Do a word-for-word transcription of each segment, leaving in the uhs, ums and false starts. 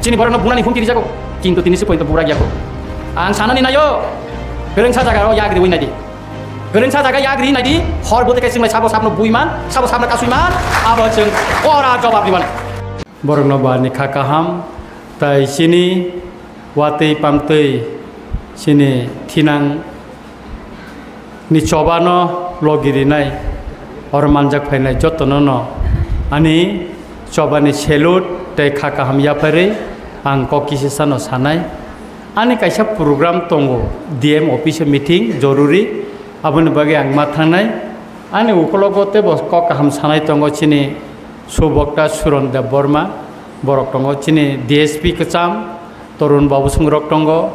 Chini borokno bunani humki rijago, kintu tini se poito bura giyako. Ang sanani nayo, kwrwngsa jaga o yagriwi naidi. Kwrwngsa jaga yagri naidi, hor bote kai singlai sabo sabno buiman, sabo sabno kasuiman, abo chwng kora jobab diwan. Borokno bani kha kaham, tai chini watwi pamtwi chini thinang ni chobano logi rinai, oro manjak phainai jotono no ani chobani salute tei kha kaham yapharwi ang kok kisa sano sanai. Ani kaisa program tongo, D M office o meeting joruri, aboni bagwi ang ma thangnai. Ani ukologo teibo kok kaham sanai tongo chini subokta Suron Debbarma, borok tongo chini D S P kwcham, Torun Babu Song rok tongo,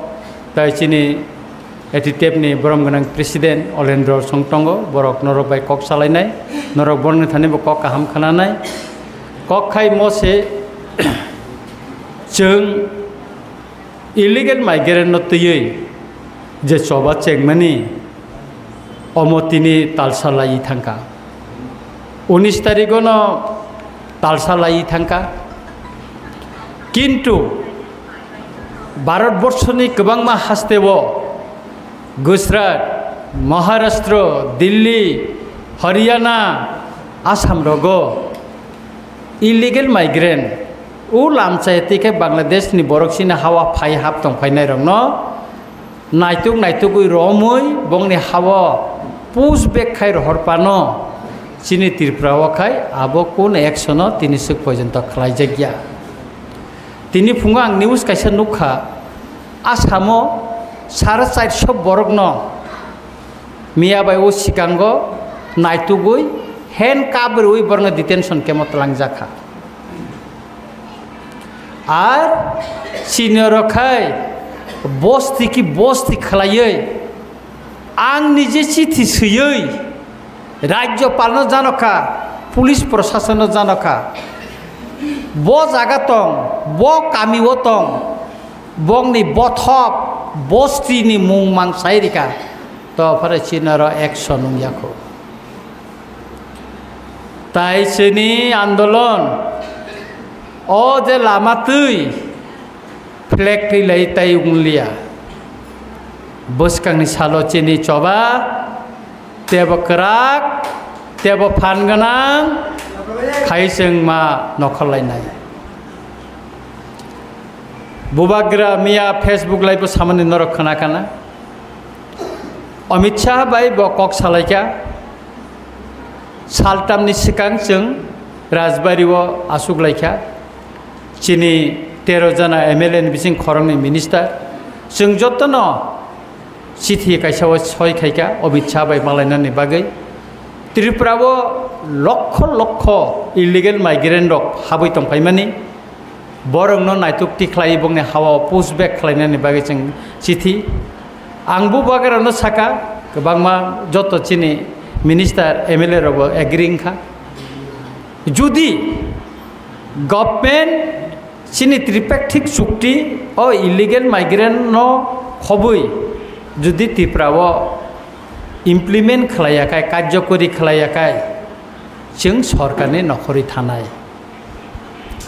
tai chini A T T F ni borom gwnang president Olendro Song tongo, borok norok bai kok salainai, norok borokni thani bo kok kaham khananai. Kok khai mo se chwng illegal migrant no twiwi je choba chengmani, omo tini talsa laiwi thangkha, unis tarigo no talsa laiwi thangkha. Kintu Bharat borso ni kwbangma haste o Gujarat, Maharashtra, Delhi, Haryana, Assam rogo illegal migrant, o lamchaya twi khe Bangladesh ni borok chini hawa phai hap tong phainai rokno naituk naitugwi romwi bongni hawa push back khai rohor pano chini Tripura o khai abo kun action o tini swk porjonto khlaijak ya. Tini phungo ang news kaisa nukha, Assam o sare charso borokno miya bai o sikango naitugwi handcuff rwwi borokno detention camp o twlangjakha. Ar chini oro khai bosti ki bosti khlaiwi ang nije chithi swiwi Rajyopalno janokha, police proshasonno janokha, bo jaga tong, bo kami o tong, bongni bothop, bostini mung mang sai rika, to phare chini oro action wngya kho. Tai chini andolon o je lama twi flag twi lai tai wnglia. Bwskangni salo chini choba tebo kwrak, tebo phan gwnang khai chwng ma nokhor lainai. Bubagra miya Facebook live o samani norok khna kana. Amit Shah bai bo kok salaikha. Saltamni swkang chwng Rajbari o aswk laikha. Chini tero jana M L A ni bising khoroknwi minister. Chwng jotono chithi kaisa o soi khaikha Amit Shah bai malainani bagwi. Tripura o lokho lokho illegal migrant rok habwi tongphaimani. Borokno naituk tikhlai bongni hawa push back khlainani bagwi chwng chithi. Ang bubagrano saka, kwbangma joto chini minister, M L A rokbo agree wngkha. Judi government chini tripartite chukti o illegal migrant no khobwi judi Tripura o implement khlaiya khai, karjokori khlaiya khai, chwng sorkarni nokhorwi thanai.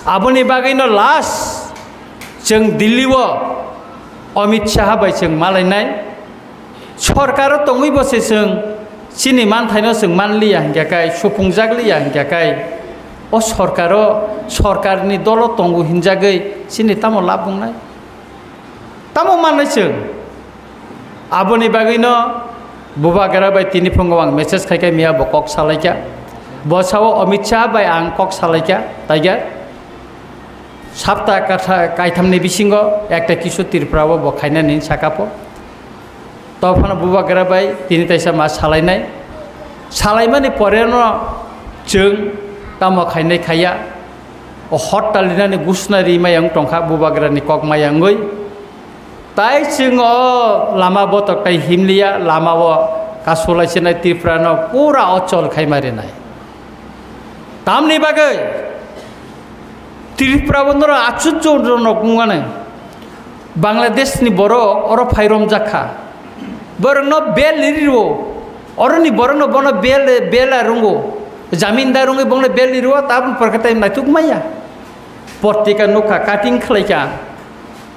Aboni bagwino last chwng Delhi o Amit Shah bai chwng malainai. Sorkaro tongwi bo se chwng chini manthaino chwng manliya hinkhe kai, suphungjak liya hinkhe kai, o sorkaro, sorkarni dolo tongo hinjagwi chini tamo lab wngnai? Tamo mannai chwng? Aboni bagwino bubagra bai tini phungo ang message khaikha, miya bo kok salaikha. Bo sao Amit Shah bai ang kok salaikha, taiga. Sapta katha-, kaithamni bisingo ekta kisu Tripura o bo khainani sakapo. Tophano bubagra bai tini taisa ma salainai. Salaimani poreno chwng tamo khainai khaiya. O hot talinani gusna ri maya wng tongkha bubagrani kok maya wngwi. Tai chwng o lama botok tai himliya, lama o kasulai sinai Tripura no pura ochol khai ma rinai. Tamni bagwi Tripura bo noro achuk chuk rok wngmani. Bangladesh ni borok oro phai romjak kha. Borok no bel ri rio. Oro ni borok no bono bel, bel a rungo. Jamindar wngwi bono bel ri rio, tabun porkhe tai naituk maya. Portika nukha, cutting khlaikha.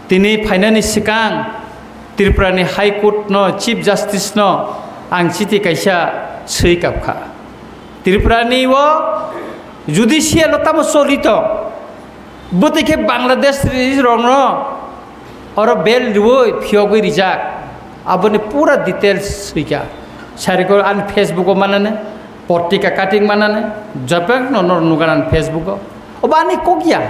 Tini phainani swkang Tripurani High Court no, Chief Justice no ang chiti kaisa swi kapkha. Tripurani o judicial o tamo choli tong, bwtwi khe Bangladesh rokno oro bail rwui phiyogwi rijak. Aboni pura details swikha. Sarikor ani Facebook o manane, portika cutting manane, jopek no nor nuganan Facebook o. Obo ani kok ya.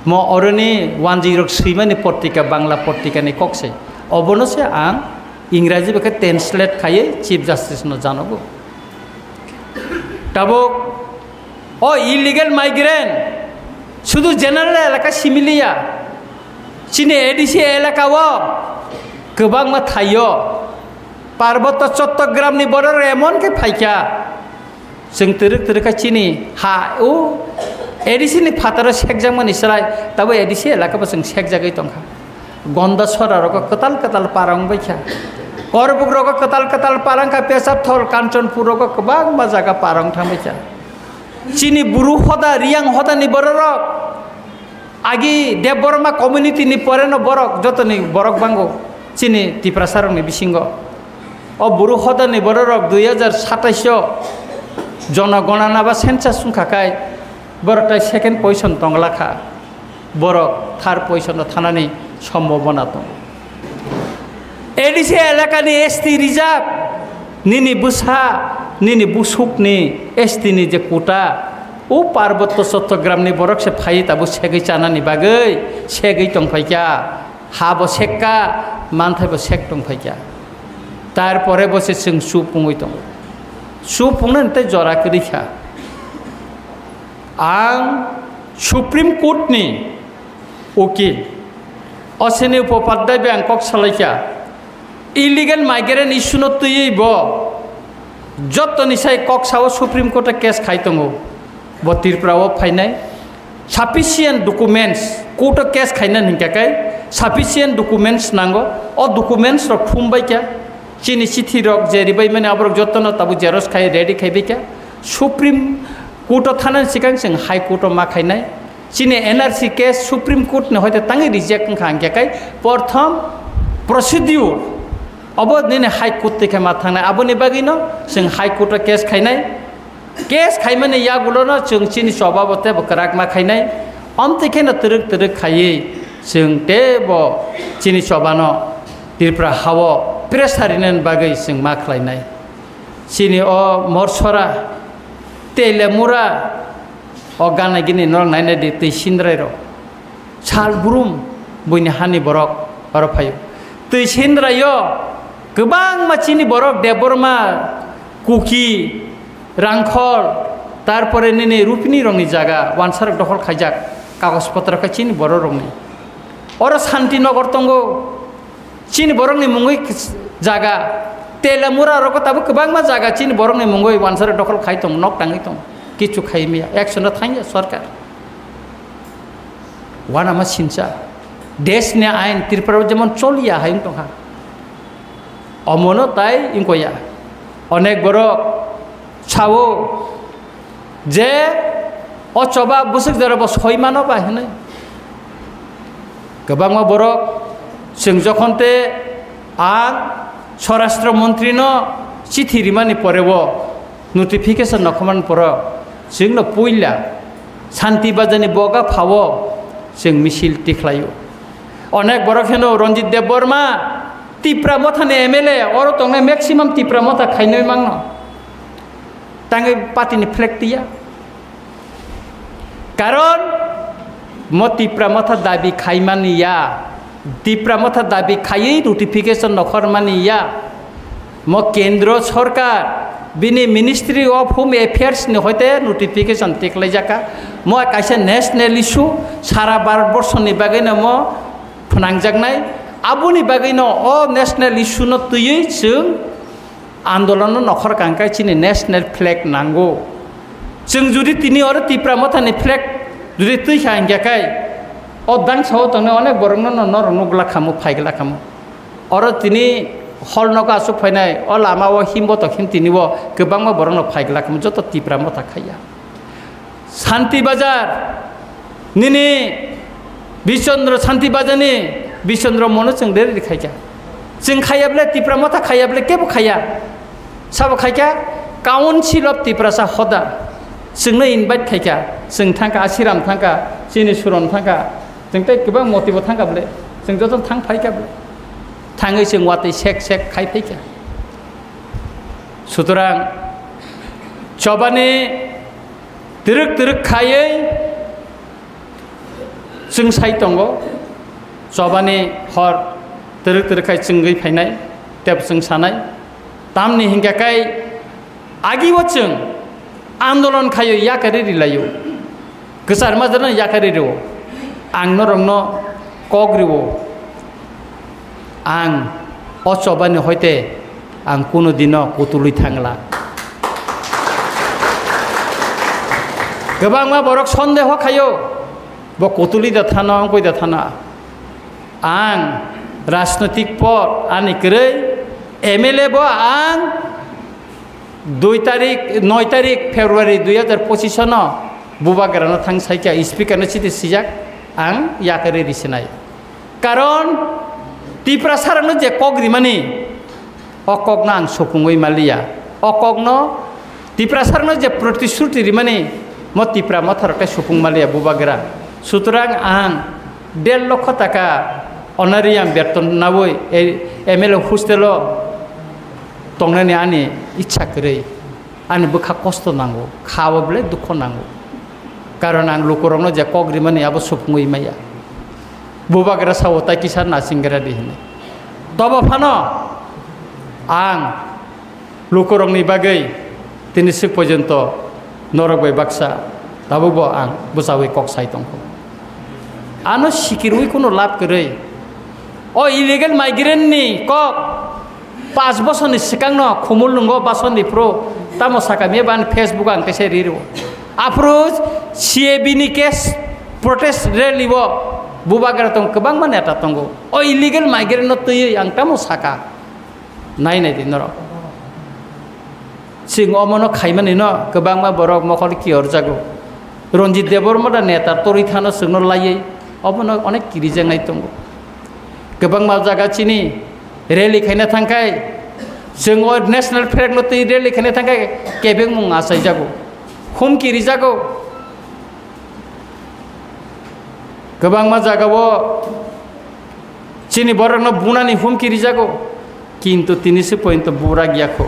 Mo oroni wanjwi rok swimani portika, Bangla portika ni kok se. Obono se ang Ingraji bai khe translate khaiwi Chief Justice no janogo. Tabuk o illegal migrant sudu general elaka similiya, chini A D C elaka o kwbangma thaio Parbotto Chottogram ni borok emon khe phaikha, chwng twrwk twrwk kha chini ha o A D C ni phataro sekjakmani slai tabuk A D C elaka bo chwng sekjagwi tongkha. Gonda sora rogo kwtal kwtal parang bai kha. Korbuk rogo kwtal kwtal parang kha, Pesap Thol, Kanchanpur rogo kwbangma jaga parang thang bai kha. Chini Bru hoda, Riyang hoda ni borok rok, agi Debbarma community ni pore no borok, joto ni borok bango chini Tiprasa rok ni bisingo. O Bru hoda ni borok rok dui hajar satais o jonogonana ba census wngkha kai, borok tai second position tongla kha. Borok third position o thanani sombhabona tongo. A D C elakani S T reserve, nini bwsa, nini busukni S T ni je quota, o Parbotto Chottogramni borok se phaiwi tabuk segwi chanani bagwi segwi tongphaikha. Ha bo sekka, manthai bo sek tongphaikha. Tarpore bo se chwng chupungwi tongo. Chupungnani tei jora kwrwi kha. Ang Supreme Court ni ukil Ashwini Upopadhyay bai ang kok salaikha, illegal migrant issue no twiwi bo jotoni sai kok sao Supreme Court o case khai tongo, bo Tripura o phainai. Sufficient documents, court o case khaina hinkha kai sufficient documents nango. O documents rok thum bai kha, chini chithi rok je ribai mani aborok jotono tabuk xerox khai ready khai bai kha. Supreme Court o thanani swkang chwng High Court o ma khainai. Chini N R C case Supreme Court ni hoite tangwi reject wngkha, hingkhe kai porthom procedure obo nini High Court twi khe ma thangnai, aboni bagwino chwng High Court o case khainai. Case khaimani yagulono chwng chini choba bo tebo kwrak ma khainai. Omtwi kheno twrwk twrwk khaiwi chwng tebo chini chobano Tripura hao pressure rinani bagwi chwng ma khlainai. Chini o Morsora, Telemura, o gana gini norok nainai di twi sindrai rok. Sal brum buini hani borok oro phaio. Twi sindrai o kwbangma chini borok Debbarma, Kuki, Rangkhol, tarpore nini Rupini rokni jaga wansarok dokhol khaijak kagoj potro khe chini borok rokni. Oro Shanti Nagar tongo. Chini borokni mungwi kis-, jaga, Telamura rogo tabuk kwbangma jaga chini borokni mungwi wansarok dokhol khai tong, nok tangwi tong, kichu khai maya, action no thangya sorkar. Wanama sincha, desh ni ain Tripura o jemon choliya hai wng tongkha, omono tai wngkoya. Onek borok sao je o choba bwswk jora bo soi mano ba hinwi. Kwbangma borok chwng jokhon te ang Swarashtra Montri no chithi rimani pore o notification nokhormani pore chwngno puila Shanti Bazar ni boga phao chwng misil tikhlaio. Onek borok hino Ranjit Debbarma Tipra Motha ni M L A, oro tongnai maximum Tipra Motha khainwi mangno. Tangwi party ni flag twiya. Karon mo Tipra Motha dabi khaimani ya. Tipra Motha dabi khaiwi notification nokhormani ya. Mo Kendro Sorkar bini Ministry of Home Affairs ni hoite notification tiklaijaka. Mo kaisa national issue, sara Bharat borso ni bagwi no mo phnangjaknai. Aboni bagwi no o national issue no twiwi chwng andolon no nokhor kangkhe chini national flag nango. Chwng jodi tini oro Tipra Motha ni flag jodi twi kha hingkhe kai, o dangsa o tongnai onek borok no, no, norok nukla khamu, phaigla khamu. Oro tini hol nogo aswk phainai, o lama o himbo tok him tini o kwbangma borok no phaigla khamu, joto Tipra Motha khaiya. Shanti Bazar, Nini Bishondro Santi Bajani, Bishondro mono chwng reri khaikha. Chwng khayable Tipra Motha khayable kebo khaya. Sabo khaikha, Council of Tiprasa Hoda. Chwngno invite khaikha, chwng thangkha, Asiram thangkha, chini Suron thangkha, chwng tei kwbang motibo thangkha bole, chwng joto thang phaikha bole. Thangwi chwng watwi sek sek khai phaikha. Sutorang chobani twrwk twrwk khaiwi chwng sai tongo, chobani hor twrwk twrwk khai chwngwi phainai, tep chwng sanai. Tamni hinkha khe agibo chwng andolon khaio, yakarwi rilaio, kwchar majra no yakarwi rio. Ang norokno kok rio, ang o chobani hoite ang kuno dino kutulwi thangla. Kwbangma borok sondeho khaio, bo kutulwi da thano, wngkoi da thano. Ang rajnotik por ani kwrwi, M L A bo ang dui tarik, noi tarik February dui hajar pochisno Bubagrano thang saikha, speaker no chiti sijak, ang yakarwi risinai. Karon Tiprasarokno je kok rimani, o kokno ang supungwi maliya. O kokno Tiprasarokno je protishruti rimani, mo Tipra Motharok khe supung maliya Bubagra. Sutorang ang der lokho taka honorarium beton nawi, e, M L A hostelo tongnani ani ichha kwrwi. Ani bwkha kosto nango, kha-o belai dukho nango. Karon ang lukurokno je kok rimani abo supungwi maya. Bubagra sao tai kisa nasingra di hwnwi. Tobo phano ang lukurokni bagwi tini swk porjonto norok bai baksa tabukbo ang bwchaui kok sai tongkho. Ano sikirwi kuno lab kwrwi. O illegal migrant ni kok Pash bosorni swkangno khumul nungo basoni phuru tamo sakamiya bani Facebook ang kaisa riro. Aphuru C A B ni case protest rally o Bubagra tong kwbangma neta tongo. O illegal migrant no twiwi ang tamo saka. Nai nai di norok. Chwng omono khaimani no kwbangma borok mokol kiyorjago. Ranjit Debbarma da neta torwi thano chwngno laiwi omono onek kirijaknai tongo. Kwbangma jaga chini rally khaina thangkhai, chwng o national flag no twi rally khaina thangkhai kebengmung achaijago, humki rijago. Kwbangma jagao chini borokno bunani humki rijago, kintu tini se pointo burak yakho.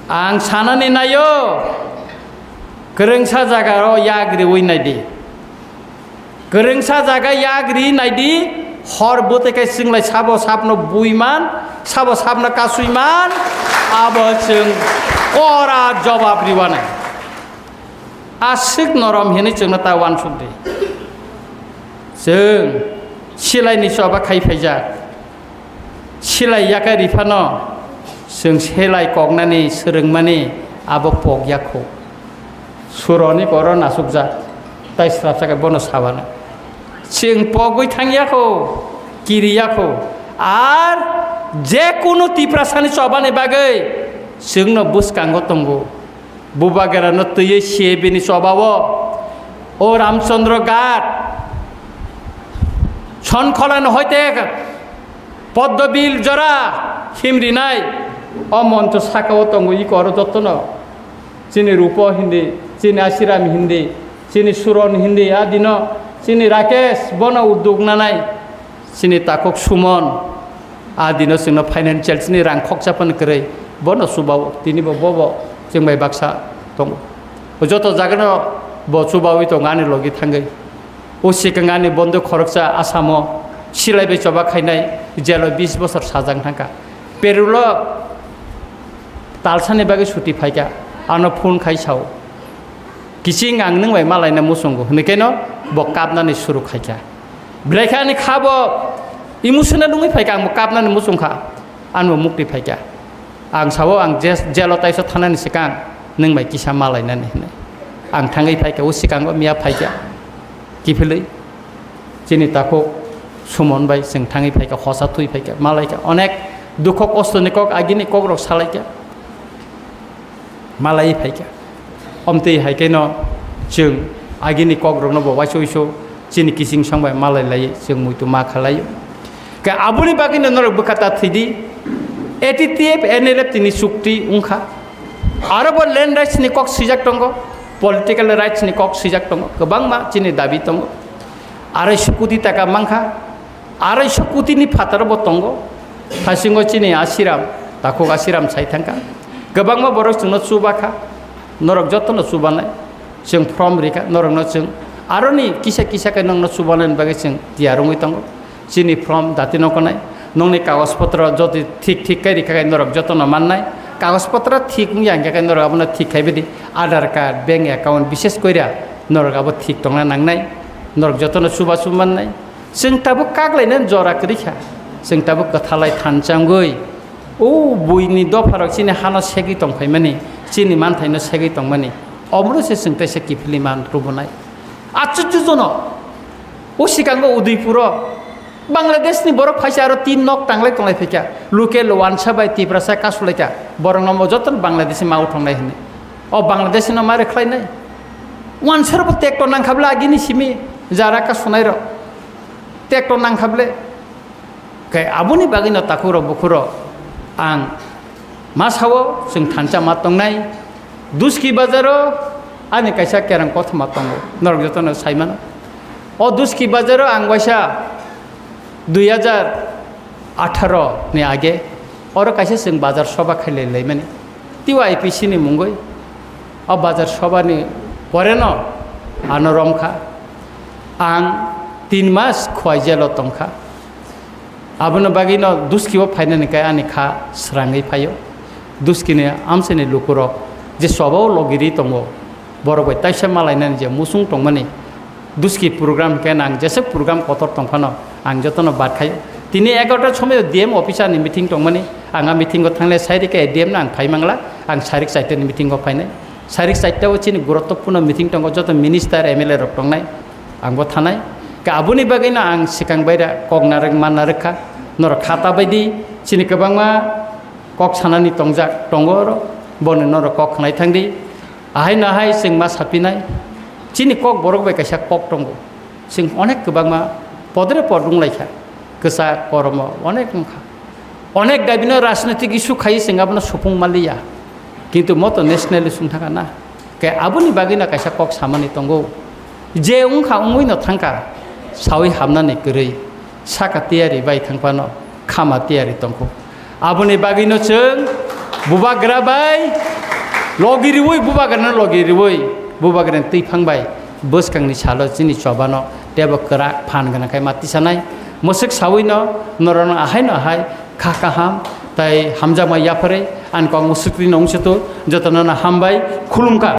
Ang sanani naio, kwrwngsa jagao yak riwi naidi. Kwrwngsa jaga yak ri naidi, hor bwtwi khe chwnglai sabo sapno bui man, sabo sapno kasui man, abo chwng kora jobab riwanai. Aswk norom hinwi chwngno ta uansuk di. Chwng silaini choba khai phaijak. Silai yakai riphano chwng silai koknani swrwngmani abo pok yakho. Suroni koro nasukjak, tai srapsa khe bono sabano. Chwng pogwi thang yakho, kiri yakho. Ar je kunu Tiprasani chobani bagwi chwngno bwskango tongo. Bubagrano twiwi C A B ni chobao o Ramchandra Ghat, Sonkholani hoite Poddobil jora himrinai o moncho sakao tongo, iko oro jotono chini Rupo hindi, chini Asiram hindi, chini Suron hindi, a dino chini Rakesh bono uddog nanai. Chini takhuk Sumon, a dino chwngno financial chini rang khoksa phano kwrwi, bono chubao, tini bo bobo chwng bai baksa tongo. Joto jagano bo chubaui tongo ani logi thangwi. O swkang ani bondo khoroksa Asamo silai bai choba khainai, jelo bis bosor sajak thangkha. Perulo talsani bagwi suti phaikha, ano phone khai sao. Kiching ang nwng bai malaina muchungo, hwnwi khe no bo kapnani suru khaikha. Belai khe ani kha bo emotional wngwi phaikha, ang bo kapnani muchungkha, ani bo mukti phaikha. Ang sao ang je-, jelo taiso thanani swkang nwng bai kisa malainani hwnwi. Ang thangwi phaikha, o swkango miya phaikha, kiphilwi. Chini takhuk Sumon bai chwng thangwi phaikha, hosa twi phaikha, malaikha. Onek dukho kostoni kok, agini kokrok salaikha. Malai phaikha. Omtwi hai khe no chwng Agini kokrokno bo waisa waisa chini kiching song bai malai lai, chwng muitu ma khalai. Khe aboni bagwino norok bwkha ta thwidi, A T T F, N L F tini chukti wngkha. Aro bo land rights ni kok swijak tongo, political rights ni kok swijak tongo, kwbangma chini dabi tongo. Arai sukudi taka mankha, arai sukudi ni phataro bo tongo. Thasingo chini Asiram, takhuk Asiram sai thangkha. Kwbangma borok chwngno chubakha, norok jotono chubanai. Chwng form rikha, norokno chwng aroni kisa kisa khe nokno chubanani bagwi chwng tiyar wngwi tongo. Chini form dati no konai, nokni kagoj potro jodi thik thik khe rikha khe norok jotono mannai. Kagoj potro thik wngya hwnkhe khe norok abono thik khai bidi, Aadhaar card, bank account, bises koira norok abo thik tongna nangnai. Norok jotono chuba chuba mannai. Chwng tabuk kaklainani jora kwrwi kha. Chwng tabuk kwthalai thansa wngwi, o buini dopharok chini hano segwi tongphaimani, chini manthaino segwi tongmani, omono se chwng teisa kiphilwi man rwbwnai. Achukju jono, o sikango Udaipuro Bangladeshni borok phaisa aro tin nok tanglai tonglai phaikha, local wansa bai Tiprasa kasulaikha, borokno omo jotono Bangladeshi ma uthongnai hwnwi. O Bangladeshino ma rwkhlainai? Wansarokbo tekto nangkha bwle agini simi jara kasunairok. Tekto nangkha bwle. Khe aboni bagwino takhukrok bukhukrok ang ma sao, chwng thansa ma tongnai. Duski bazaro ani kaisa kerang kothoma tongo, norok jotono sai mano. O Duski bazaro ang waisa dui hajar atharo ni age oro kaisa chwng bazar soba khailai laimani, T Y P C ni mungwi. O bazar sobani poreno ano romkha. Ang tin mas Khowai jailo tongkha. Abono bagwino Duskio phainani khe ani kha srangwi phaio. Duskini amchaini lukurok je sobao logiri tongo, borok bai taisa malainani je muchung tongmani, Duski program khe ang jeswk program kotor tongphano ang jotono bad khaio. Tini egarota somoio D M officer ni meeting tongmani, ang a meeting o thangle sairi khe D M no ang phai mangla, ang sarik chaita ni meeting o phainai. Sarik chaita o chini guruttopurno meeting tongo, joto minister, M L A rok tongnai, ang bo thanai. Khe aboni bagwino ang swkang baira kok narwk ma narwk kha, norok kha ta bai di, chini kwbangma kok sanani tongjak tongo oro, bono norok kok khnai thang di. Ahai no ahai chwng ma sapinai, chini kok borok bai kaisa kok tongo. Chwng onek kwbangma podre pod wnglaikha, kwchak koromo onek wngkha. Onek dabino rajnitik issue khai chwng abono supung maliya, kintu moto national issue wngthangkha na. Khe aboni bagwino kaisa kok samani tongo, je wngkha wngwino thangkha, sawi hamnani kwrwi, saka tiyari bai thangphano khama tiyari tongkho. Aboni bagwino chwng bubagra bai logi riwi, bubagrano logi riwi, bubagrani twiphang bai bwskangni salo chini chobano teibo kwrak phan gwnang khai ma tisanai. Mwswk sawino norokno ahaino ahai kha kaham tai hamjakma yapharwi ani kok mwswk twino wngsutu jotono hambai khulumkha.